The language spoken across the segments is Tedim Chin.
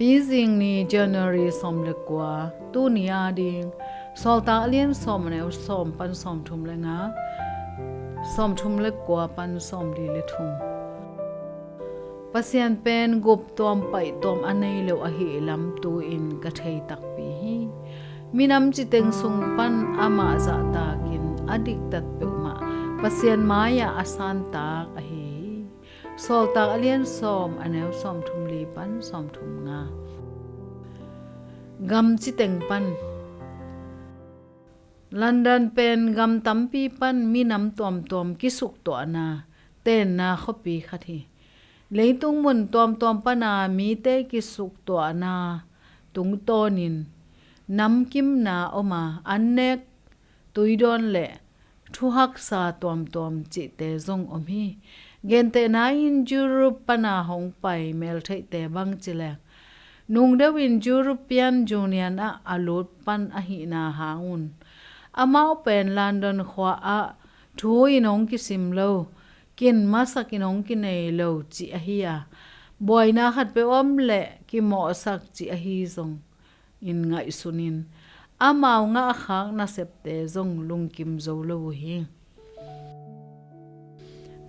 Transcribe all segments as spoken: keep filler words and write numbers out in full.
Mizing ni, January sawm le kua, tuni a ding Sawltak a lian sawm, a neu sawm pan sawmthum le nga, sawmthum le kua pan sawmli le thum. Pasian pen guptuam paihtuam a nei lo ahi lam tu-in ka thei takpi hi. Minam citeng sung pan amah zahtakin a diktat peuhmah Pasian mai-ah a santak ahi hi. Sawltak a lian sawm, a neu sawmthum li pan sawmthum nga. Gam citeng pan. London pen gam tampi pan minam tuamtuam kisuktuahna, tenna khuapi khat hi. Leitung mun tuamtuam pana mite kisuktuahna tungtawnin namkimna om a, annek, tuidawn le thuhaksa tuamtuam cihte zong om hi. Gentehna in Europe pana hong pai meltheihte bang cileh, nungdeuhin European Union ah a lut pan ahihna hangun, amau pen London khua ah thu in hong kisim lo, kin masakin hong kinei lo cih ahi a, buaina khatpeuh om leh kimawhsak cih ahi zongin ngaihsunin, amau ngahkhak nasepte zong lungkim zo lo uh hi.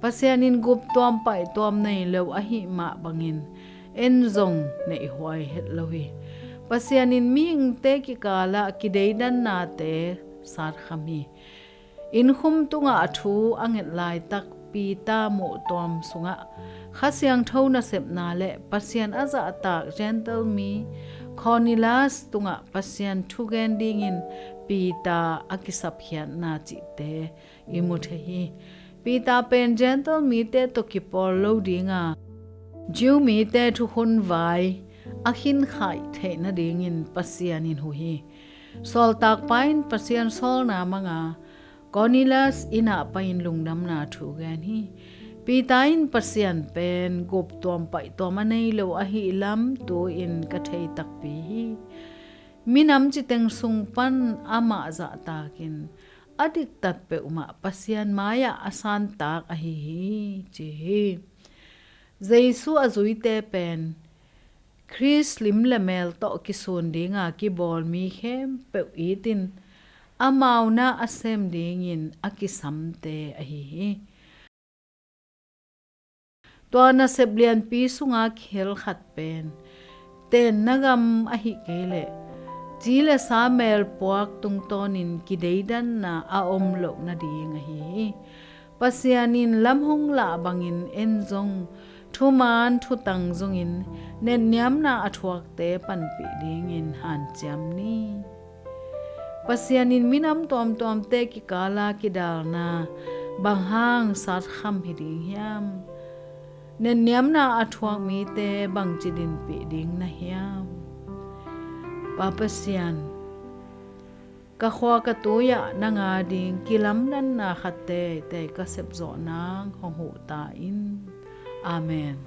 Pasian in guptuam paihtuam nei lo ahih mah bangin en zong neihhuai het lo hi. Pasian in mihingte kikalah kideidannate satkham hi. Innkhum tungah thu a nget laitak Peter muhtuam sungah Kha Siangtho nasepna le Pasian a zahtak Gentile mi Cornelius tungah Pasian thugen dingin Peter a kisapkhiatna cihte i mu thei hi. Peter pen Gentile mite tawh kipawl lo dinga, Jew mite thukhun vai a khinkhaih theih nadingin Pasian in huh hi. Sawltakpa in Pasian sawlna manga Cornelius inn ah pai-in lungdamna thu gen hi. Peter in Pasian pen guptuam paihtuam a nei lo ahih lam tu-in ka thei takpi hi. Minam citeng sung pan amah zahtakin a diktat peuhmah Pasian mai-ah a santak ahi hi, ci hi. Jesu a zuite pen Khrist lim le mel tawh kisun dinga kibawl mi khempeuh itin amau na a sem dingin a kisamte ahi hi. Tua nasep lianpi sunga kihel khat pen tenna gam ahi kei leh ci le sa melpuak tungtawnin kideidanna a om loh nading ahi hi. Pasian in lam hong lah bangin en zong thuman thutang zongin netniamna a thuakte panpih dingin hanciam ni. Pasian in minam tuamtuamte kikala kidalna bang hang satkham hi ding hiam? Netniamna a thuak mite bangci dinpih ding na hiam? Pa Pasian, ka khua ka tui-ah nang ading kilamdanna khat teitei ka sepzawh nang hong huh ta in. Amen.